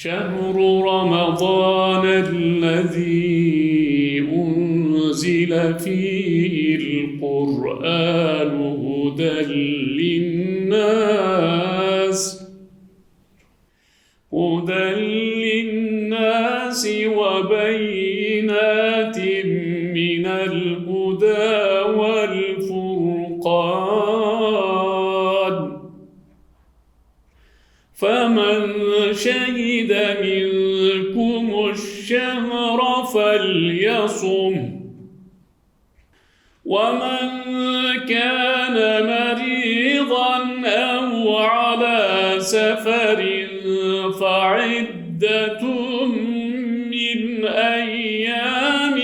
شهر رمضان الذي أنزل فيه القرآن هدى للناس هدى للناس وبينات من الهدى والفرقان فمن شهد منكم الشهر فليصم ومن كان مريضا أو على سفر فعدة من أيام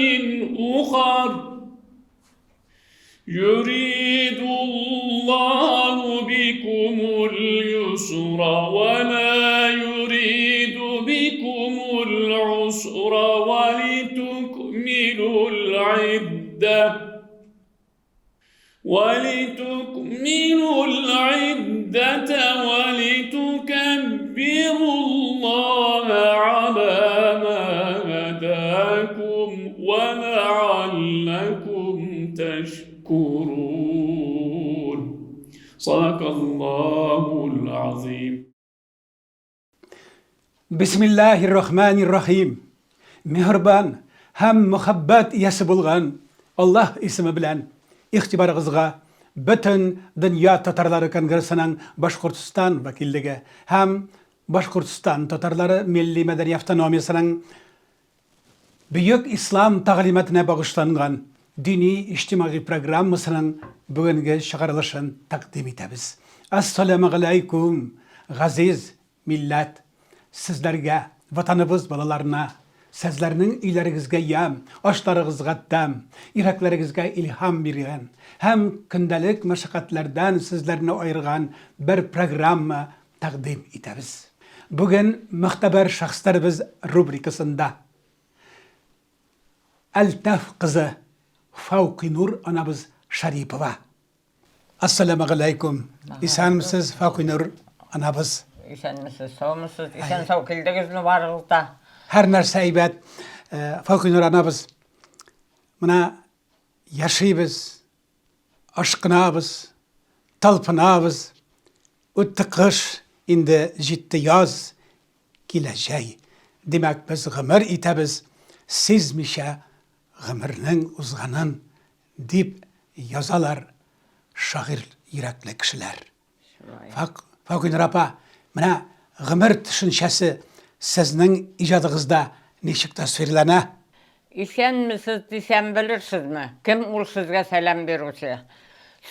أخر يريد الله بكم اليسر ولا يريد بكم العسر ولتكملوا العدة ولتكملوا العدة ولتكبروا الله على ما هداكم ولعلكم تشكرون صدق الله العظيم Бисмиллаһир рахманир рахим. Миһербан һәм мөхәббәт иясе булган Аллаһ исеме белән игътибарыгызга Бөтен дөнья татарлары конгрессының Башкортстан вәкиллеге һәм Башкортстан татарлары милли-мәдәни автономиясенең Бөек ислам тәгълиматына багышланган дини-иҗтимагый программасының бүгенге чыгарылышын тәкъдим итәбез. Әссаләмегаләйкүм, газиз милләт! Сезләргә, Ватаныбыз балаларына, сезләрнең өйләрегезгә ямь, ашларыгызга тәм, йөрәкләрегезгә илһам биргән һәм көндәлек мәшәкатьләрдән сезләрне аерган бер программа тәкъдим итәбез. Бүген Мөхтәбәр шәхесләребез рубрикасында Әлтәф кызы Фаукинур анабыз Шәрипова. Ассалямәгаләйкүм. Исәнмесез, Фаукинур анабыз. Исәнмесез, саумысыз. Исән-сау килдегезме барыгыз да? Һәр нәрсә әйбәт. Фаукинур анабыз, менә яшибез, Ашкынабыз, талпынабыз, Үтте кыш, инде җитте яз, Килә җәй. Димәк, без гомер итәбез, Сизмичә гомернең узганын, Дип язалар шагыйрь йөрәкле кешеләр. Факинур апа, менә гомер төшенчәсе сезнең иҗадыгызда ничек тасвирлана? Исәнмесез дисәм белерсезме, кем ул сезгә сәлам бирүче?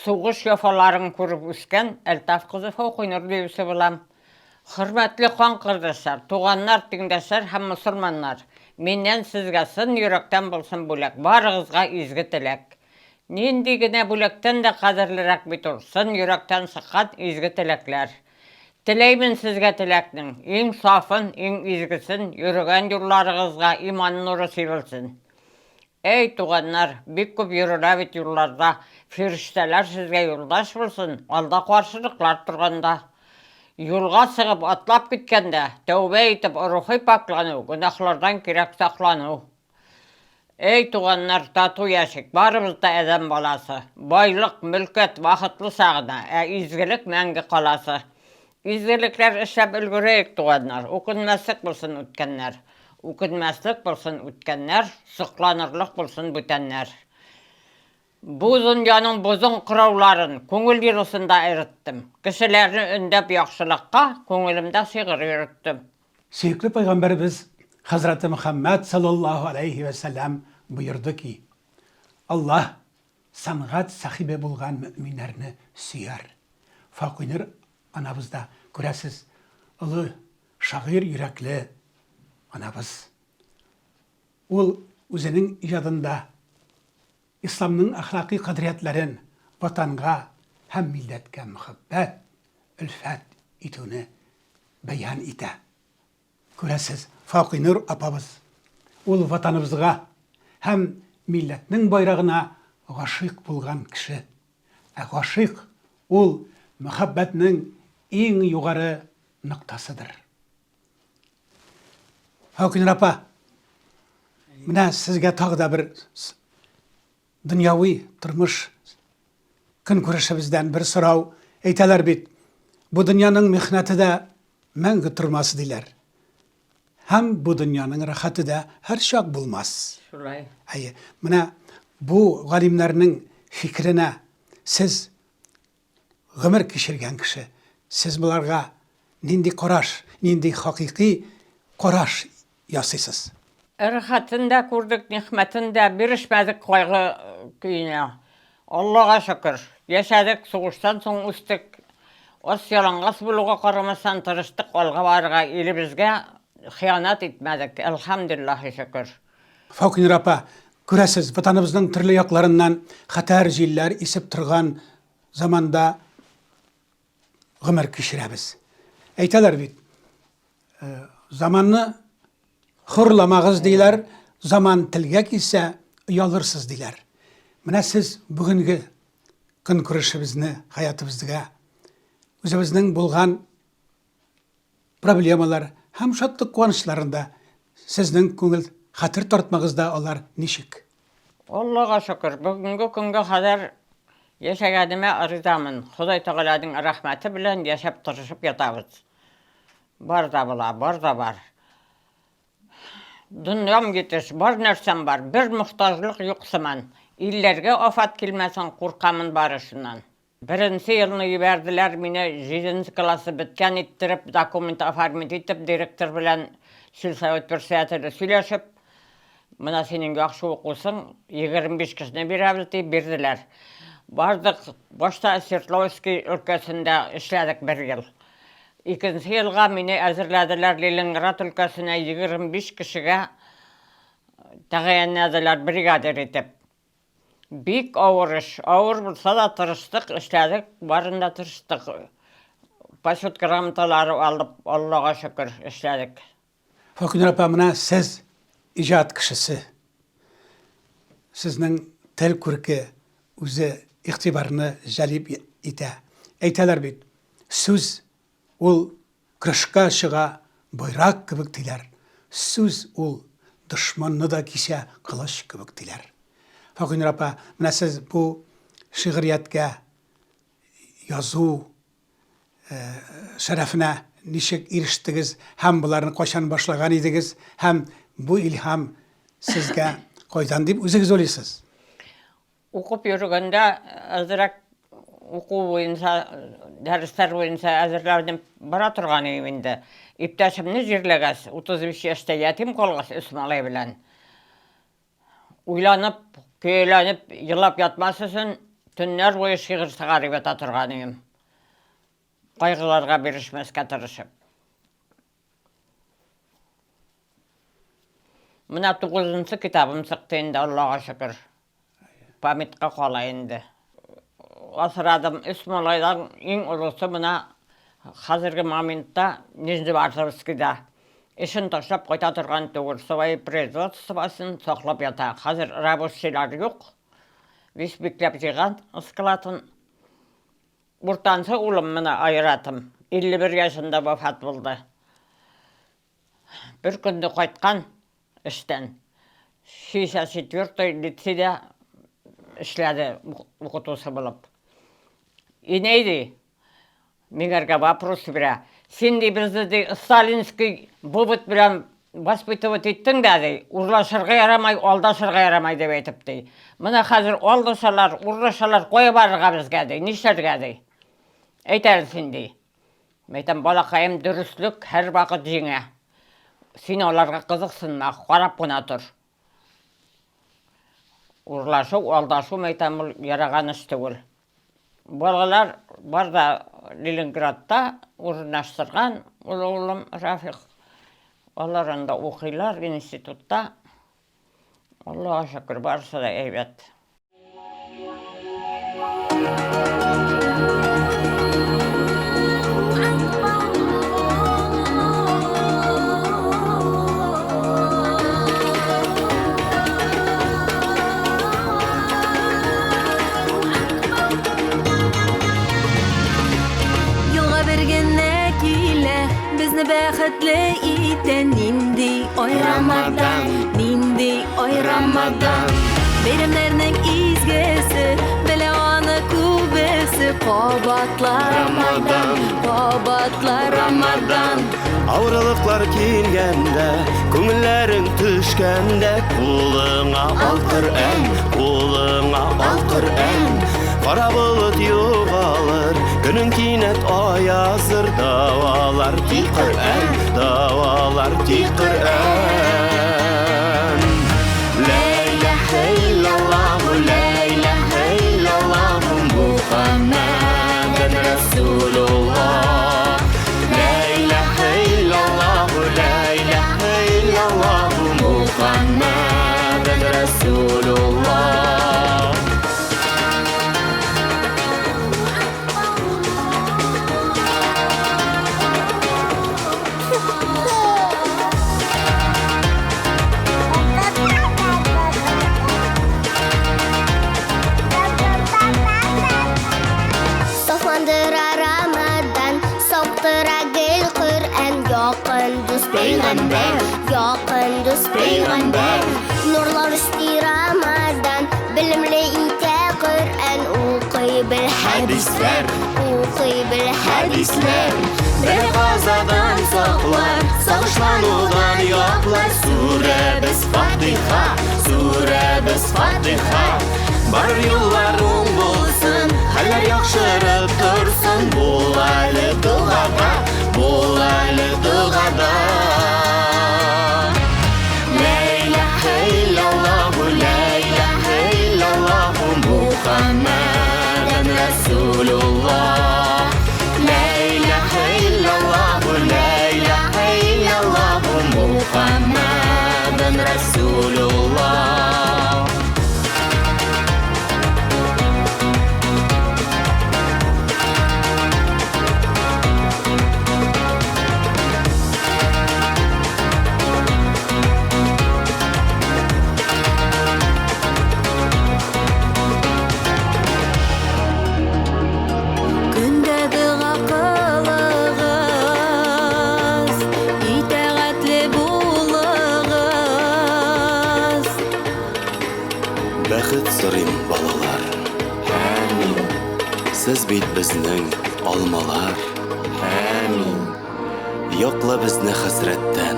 Сугыш яфаларын күреп үскән Әлтаф кызы Фаукыйнур диюче булам. Хөрмәтле кан кардәшләр, туганнар, тиңдәшләр һәм мосылманнар! Миннән сезгә чын йөрәктән булсын бүләк, барыгызга изге теләк. Нинди генә бүләктән дә кадерлерәк бит ул, чын йөрәктән чыккан изге теләкләр. Теләймен сезгә теләкнең, иң сафын, иң изгесен, йөрегән юлларыгызга иман нуры сибелсен. Әй, туганнар, бик күп йөрелә бит юлларда, фирештәләр сезгә юлдаш булсын, алда каршылыклар торганда. Юлга чыгып атлап киткәндә, тәүбә итеп рухи пакьлану, гөнаһлардан кирәк саклану. Әй, туганнар, тату яшик, барыбыз да адәм баласы. Байлык, мөлкәт вакытлыча гына, ә изгелек мәңге каласы. Изгелекләр эшләп өлгерәек, туганнар, үкенмәслек булсын үткәннәр. Үкенмәслек булсын үткәннәр, сокланырлык булсын бүтәннәр. Бу дөньяның бозын кырауларын күңел җылысында эреттем. Кешеләрне өндәп яхшылыкка, күңелемдә шигырь йөреттем. Сөекле пәйгамбәребез хәзрәте Мөхәммәд салләллаһу аләйһи вә сәлләм боерды ки, Аллаһ сәнгать сахибе булган мөэминнәрне сөяр. Факыйнур анабыз да, күрәсез, олы шагыйрь йөрәкле анабыз. Ул үзенең иҗадында Исламның әхлакый кадриятләрен, Ватанга һәм милләткә мөхәббәт, өлфәт итүне бәян итә. Күрәсез, Факыйнур апабыз, ул Ватаныбызга һәм милләтнең байрагына гашыйк булган кеше. Ә гашыйк ул мөхәббәтнең иң югары ноктасыдыр. Фәүкинур апа, менә сезгә тагы да бер дөньяви тормыш көнкүрешебездән бер сорау. Әйтәләр бит, бу дөньяның михнәте дә мәңге тормас, диләр. Һәм бу дөньяның рәхәте дә һәрчак булмас. Шулай. Әйе. Менә бу галимнәрнең фикеренә сез гомер кичергән кеше, сез боларга нинди караш, нинди хакыйкый караш ясыйсыз? Рәхәтен дә күрдек, нихмәтен дә, бирешмәдек кайгы көенә. Аллага шөкер, яшәдек, сугыштан соң үстек. Ач-ялангач булуга карамастан, тырыштык алга барырга, илебезгә хыянәт итмәдек, әлхәмдүлиллаһи шөкер. Фәүкинур апа, күрәсез, Ватаныбызның төрле якларыннан хәтәр җилләр исеп торган заманда гомер кичерәбез. Әйтәләр бит, заманны хурламагыз диләр, заман телгә килсә, оялырсыз диләр. Менә сез бүгенге көнкүрешебезне, хәятыбызга үзебезнең булган проблемалар һәм шатлык-куанычларын да сезнең күңел хәтер тартмагызда алар ничек? Аллага шөкер, бүгенге көнгә кадәр яшәгәнемә ризамын. Ходай Тәгаләнең рәхмәте белән яшәп, тырышып ятабыз. Бар да була, бар да бар. Дөньям җитеш, бар нәрсәм бар, бер мохтаҗлык юк сыман. Илләргә афәт килмәсен, куркамын бары шуннан. Беренче елны җибәрделәр мине җиденче классы беткән иттереп, документ оформить итеп, директор белән сельсовет председателе сөйләшеп, менә синең яхшы укусың, 25 кешене бирәбез дип бирделәр. Бардык, башта Свердловский өлкәсендә эшләдек бер ел. Икенче елга мине әзерләделәр Ленинград өлкәсенә 25 кешегә тәгаенләделәр бригадир итеп. Бик авыр эш. Авыр булса да тырыштык, эшләдек, барын да тырыштык. Почет грамоталары алып, Аллага шөкер, эшләдек. Факинур апа, менә сез иҗат кешесе. Сезнең тел күрке үзе игътибарны җәлеп итә. Әйтәләр бит, сүз ул Кышка чыга байрак кебек диләр, Сүз ул дошманны да кисә кылыч кебек диләр. Факинур апа, менә сез бу шигърияткә язу шәрәфенә ничек ирештегез һәм боларны кайчан башлаган идегез һәм бу илһам сезгә кайдан дип үзегез уйлыйсыз? Укып йөргәндә әзрәк уку буенча, дәресләр буенча әзерләнеп бара торган идем инде. Иптәшемне җирләгәч, 35 яшьтә ятим калгач өч малай белән, уйланып, көяләнеп елап ятмас өчен төннәр буе шигырь чыгарып ята торган идем. Кайгыларга бирешмәскә тырышып. Менә тугызынчы китабым чыкты инде, Аллага шөкер. Памятка кала инде. Асрадым өч малайдан иң олысы менә хәзерге моментта Нижневартовскийда. Эшен ташлап кайта торган түгел, свои производствосын саклап ята. Хәзер рабочийлар юк. Весь бикләп җыйган складын. Уртанчы улым менә Айратым, 51 яшендә вафат булды. Бер көнне кайткан эштән. 64 лицейда эшләде укытучы булып. Инәй ди, миңәргә вопрос бирә. Син ди безне ди сталинский вывод белән воспитывать иттең дә ди, урлашырга ярамай, алдашырга ярамай дип әйтеп ди. Менә хәзер алдашалар, урлашалар, кая барырга безгә ди, нишләргә ди. Әйт әле син ди. Мәйтәм, балакаем, дөреслек һәрвакыт җиңә. Син аларга кызыксынма, карап кына тор. Урлашу, алдашу, мәйтәм, ул яраган эш түгел. Балалар бар да Ленинградта урнаштырган олы улым Рафик. Алар анда укыйлар, институтта. Аллага шөкер, барысы да әйбәт. Елга бер генә килә, без. Безне бәхетле итә нинди ай Рамадан, нинди ай Рамадан. Бәйрәмнәрнең изгесе, белә аны күбесе, кабатла Рамадан, кабатла Рамадан. Авырлыклар килгәндә, күңелләрең төшкәндә, кулыңа ал Коръән, кулыңа ал Коръән. Кара болыт югалыр, көнең кинәт аязыр, давалар тик Коръән, давалар тик Коръән. Лә иләһә иллаллаһу, лә иләһә иллаллаһу, Мухаммәдән Расулуллаһ. Лә иләһә иллаллаһу, лә иләһә иллаллаһу, Мухаммәдән Расулуллаһ. Сафландыра Рамадан, сауктыра гел Коръән, якын дус пәйгамбәр, якын дус пәйгамбәр. Нурлар өсти Рамадан, белемле итә Коръән, укый бел хәдисләр, укый бел хәдисләр. Бер казадан саклар, сагышланудан яклар, сүрәбез Фатиха, сүрәбез Фатиха. Бар юллар уң булсын, хәлләр яхшырып торсын, бул әле догада, бул әле догада. Лә иләһә иллаллаһу, лә иләһә иллаллаһу, Мухаммәдән Расулуллаһ. Лә иләһә иллаллаһу, лә иләһә иллаллаһу, Мухаммәдән Расулуллаһ. Көндә дога кылыгыз, итагатьле булыгыз. Бәхет сорыйм, балалар. Амин. Сез бит безнең алмалар. Амин. Якла безне хәсрәттән.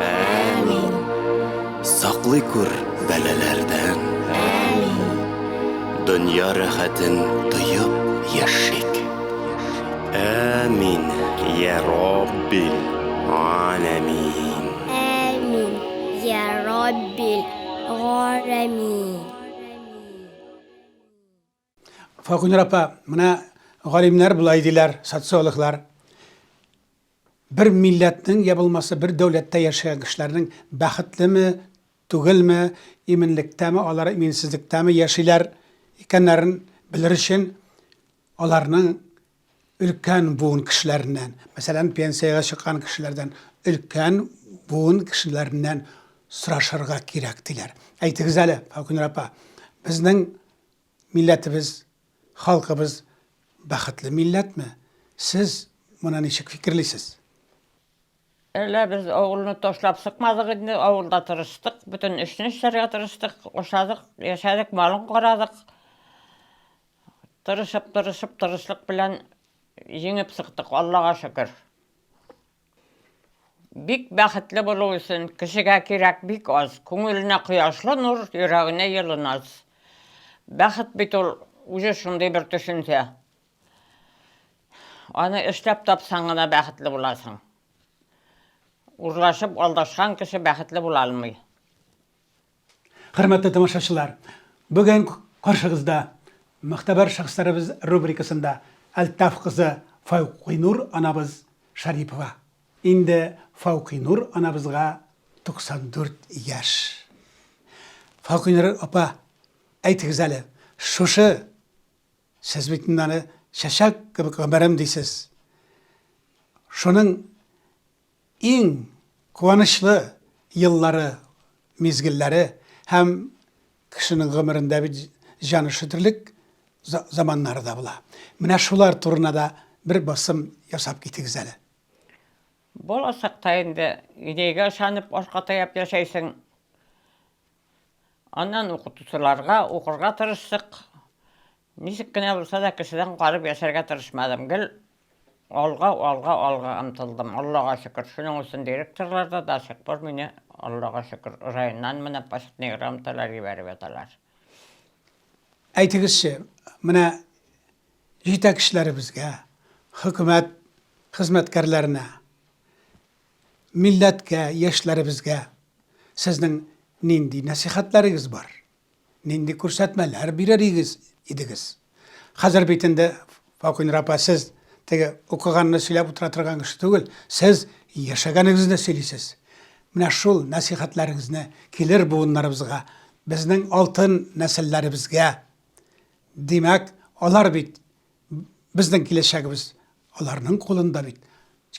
Амин. Саклый күр бәлаләрдән. Амин. Дөнья рәхәтен тоеп яшик. Амин. Я Раббил аләмин. Амин. Я Раббил галәмин. Факунур апа, менә галимнәр болай диләр, социологлар. Бер милләтнең я булмаса бер дәүләттә яшәгән кешеләрнең бәхетлеме, түгелме, иминлектәме, алар иминсезлектәме яшиләр икәннәрен белер өчен аларның өлкән буын кешеләреннән, мәсәлән, пенсиягә чыккан кешеләрдән, өлкән буын кешеләреннән сорашырга кирәк диләр. Әйтегез әле, Факунур апа, безнең Милләтебез, халкыбыз бәхетле милләтме? Сез моны ничек фикерлисез? Әллә без авылны ташлап чыкмадык инде, авылда тырыштык, бөтен эшне эшләргә тырыштык, ашадык, яшәдек, малын карадык. Тырышып, тырышып, тырышлык белән җиңеп чыктык, Аллага шөкер. Бик бәхетле булу өчен кешегә кирәк бик аз, күңеленә кояшлы нур, йөрәгенә елы наз. Бәхет бит ул үзе шундый бер төшенчә. Аны эшләп тапсаң гына бәхетле буласың. Урлашып, алдашкан кеше бәхетле була алмый. Хөрмәтле тамашачылар, бүген каршыгызда Мөхтәбәр шәхесләребез рубрикасында Әлтаф кызы Фәүкыйнур анабыз Шәрипова. Инде Фәүкыйнур анабызга 94 яшь. Фәүкыйнур апа, әйтегез әле, шушы сез бит инде аны чәчәк кебек гомерем дисез. Шуның Иң куанычлы еллары, мизгелләре һәм кешенең гомерендә бит җан өшетерлек заманнары да була. Менә шулар турына да бер басым ясап китегез әле. Бала чакта инде инәйгә ышанып, ашка таяп яшәйсең. Аннан укытучыларга укырга тырыштык. Ничек кенә булса да кешедән калып яшәргә тырышмадым. Гел алга, алга, алга омтылдым. Аллага шөкер. Шуның өчен директорлар да до сих пор мине, Аллага шөкер, районнан менә почетный грамоталар җибәреп яталар. Әйтегезче, менә җитәкчеләребезгә, хөкүмәт хезмәткәрләренә, милләткә, яшьләребезгә сезнең нинди нәсыйхәтләрегез бар? Нинди күрсәтмәләр бирер идегез? Хәзер бит инде, Фәүкыйнур апа, сез теге укыганны сөйләп утыра торган кеше түгел, сез яшәгәнегезне сөйлисез. Менә шул нәсыйхәтләрегезне килер буыннарыбызга, безнең алтын нәселләребезгә, димәк, алар бит безнең киләчәгебез, аларның кулында бит.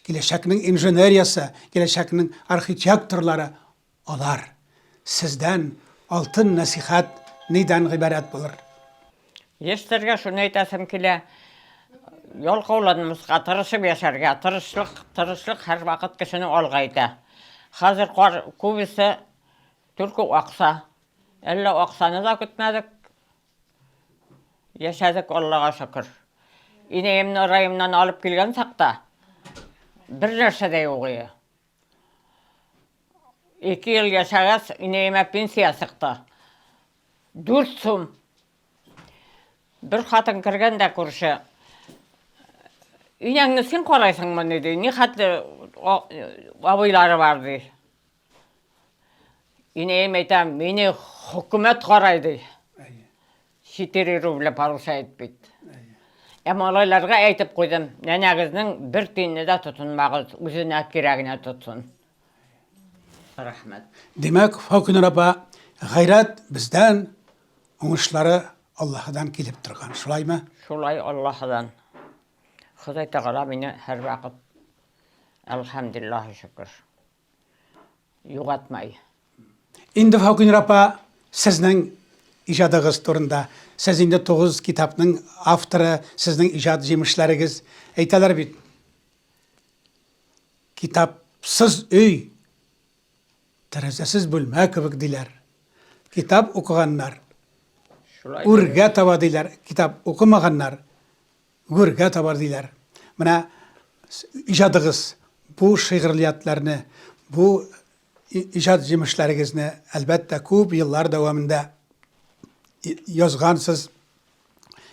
Киләчәкнең инженериясе, киләчәкнең архитекторлары Алар, Сездән алтын нәсыйхәт нидән гыйбарәт булыр? Яшьләргә шуны әйтәсем килә, ялкауланмаска, тырышып яшәргә. Тырышлык, тырышлык һәрвакыт кешене алга итә. Хәзер кар күбесе түлке акса. Әллә аксаны да көтмәдек. Яшәдек, Аллага шөкер. Инәемне районнан алып килгән чакта бер нәрсә дә юк иде. Ике ел яшәгәч, инәемә пенсия чыкты. Дүрт сум. Бер хатын кергән дә күрше. Инәңне син карайсыңмы, ди. Ни хәтле абыйлары бар, ди. Инәем әйтә, мине хөкүмәт карай, ди. Четыре рубля получает бит. Ә малайларга әйтеп куйдым, нәнәгезнең бер тиенне дә тотынмагыз, үзенә кирәгенә тотсын. Рәхмәт. Димәк, Фәүкинур апа, гайрәт бездән, уңышлары Аллаһыдан килеп торган, шулаймы? Шулай, Аллаһыдан. Ходай Тәгалә мине һәрвакыт, әлхәмдүлиллаһи шөкер. Югатмай. Инде Фәүкинур апа, сезнең иҗадыгыз турында. Сез инде 9 китапның авторы, сезнең иҗат җимешләрегез. Әйтәләр бит, китапсыз өй, тәрәзәсез бүлмә кебек диләр. Китап укыганнар үргә таба диләр, китап укымаганнар Гүргә табар диләр. Менә иҗадыгыз, бу шигъриятләрне, бу иҗат җимешләрегезне, әлбәттә, күп еллар дәвамында язгансыз,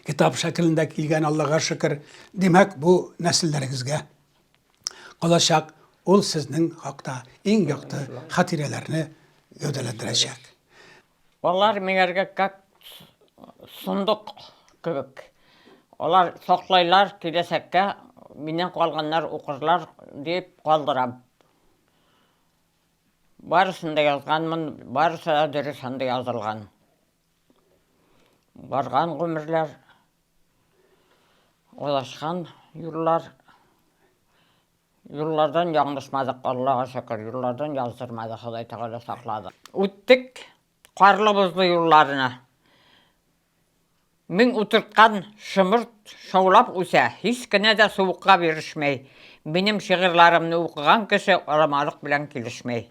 китап шәкелендә килгән, Аллага шөкер. Димәк, бу нәселләрегезгә калачак, ул сезнең хакта иң якты хатирәләрне гәүдәләндерәчәк. Алар миңәргә как сундук кебек. Алар саклайлар, киләчәккә миннән калганнар укырлар дип калдырам. Барысын да язганмын, барысы да дөрес анда язылган. Барган гомерләр, адашкан юллар. Юллардан яңлышмадык, Аллага шөкер, юллардан яздырмады, Ходай Тәгалә саклады. Үттек карлы-бозлы юлларны. Мин утырткан шомырт шаулап үсә, һич кенә дә суыкка бирешмәй. Минем шигырьләремне укыган кеше аламалык белән килешмәй.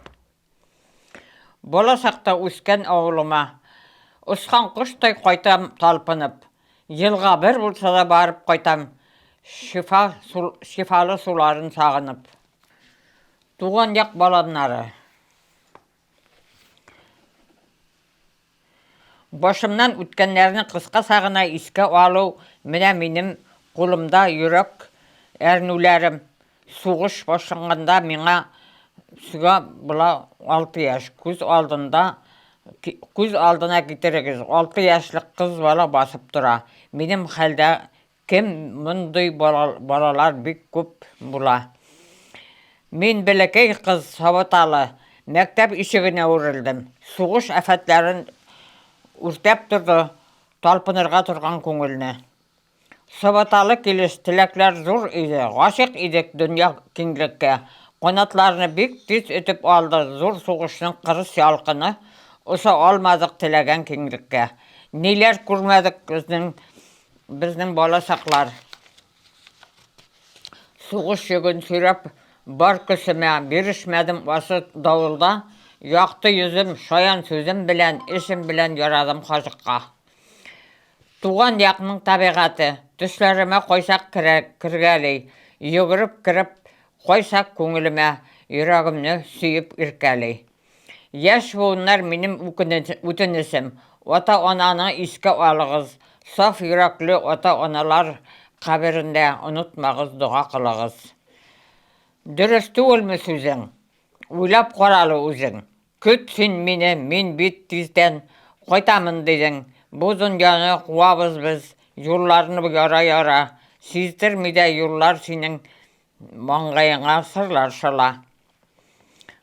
Бала чакта үскән авылыма Очкан коштай кайтам талпынып. Елга бер булса да барып кайтам, Шифа, шифалы суларын сагынып. Туган як баланнары. Башымнан үткәннәрне кыскача гына искә алу менә минем кулымда йөрәк әрнүләрем. Сугыш башланганда миңа сиңа була алты яшь. Күз алдында күз алдына китерегез, алты яшьлек кыз бала басып тора. Минем хәлдә Кем мондый балалар бик күп була. Мин бәләкәй кыз савыталы мәктәп ишегенә үрелдем. Сугыш афәтләрен үртәп торды талпынырга торган күңелне. Савыталы килеш теләкләр зур иде, гашыйк идек дөнья киңлеккә. Канатларны бик тиз өтеп алды зур сугышның кырыс ялкыны, оча алмадык теләгән киңлеккә. Ниләр күрмәдек безнең Безнең бала чаклар. Сугыш йөген сөйрәп Бар көчемә, бирешмәдем ачы давылда, Якты йөзем, шаян сүзем белән, Эшем белән ярадым Хаҗыкка. Туган якның табигате Төшләремә кайчак керә, кергәли, Йөгереп кереп, кайчак күңелемә Йөрәгемне сөеп иркәли. Яшь буыннар минем үтенечем, Ата-ананы искә алыгыз, Саф йөрәкле ата-аналар каберендә Онытмагыз, дога кылыгыз. Дөрес түгелме сүзең? Уйлап карале үзең. Көт син мине, мин бит тиздән кайтамын дидең. Бу дөньяны куабыз без, юлларны яра-яра. Сиздерми дә юллар синең маңгаеңа сырлар шыла.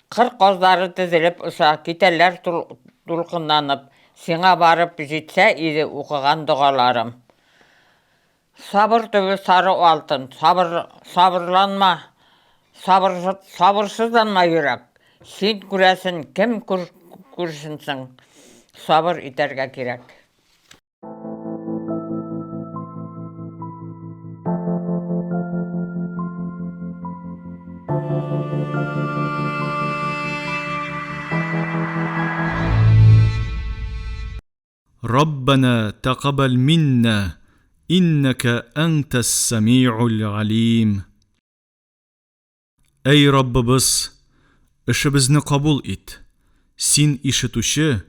Кыр казлары тезелеп оча, китәләр дулкынланып. Сиңа барып җитсә иде укыган догаларым. Сабыр төбе сары алтын, сабыр, сабырланма, сабыр, сабырсызланма йөрәк. Син күрәсен, кем күр, күрсен соң? Сабыр итәргә кирәк. Раббана тәкаббәл минна, иннәкә әнтәс сәми'ул галим. Әй Раббыбыз, эшебезне кабул ит, Син ишетүче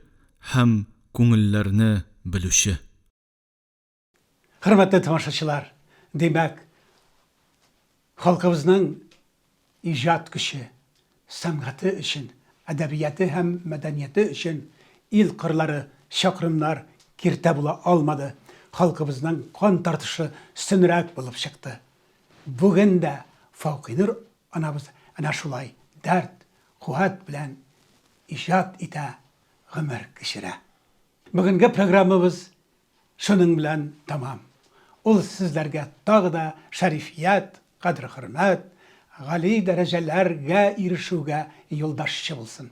һәм күңелләрне белүче. Хөрмәтле тамашачылар, димәк, халкыбызның иҗат көче, сәнгате өчен, әдәбияты һәм мәдәнияте өчен ил кырлары, чакрымнар киртә була алмады, халкыбызның кан тартышы өстенрәк булып чыкты. Бүген дә Фаукыйнур анабыз әнә шулай дәрт, куәт белән иҗат итә, гомер кичерә. Бүгенге программабыз Шуның белән тәмам. Ул сезләргә тагы да шәрифият, кадер-хөрмәт, гали дәрәҗәләргә ирешүгә юлдашчы булсын.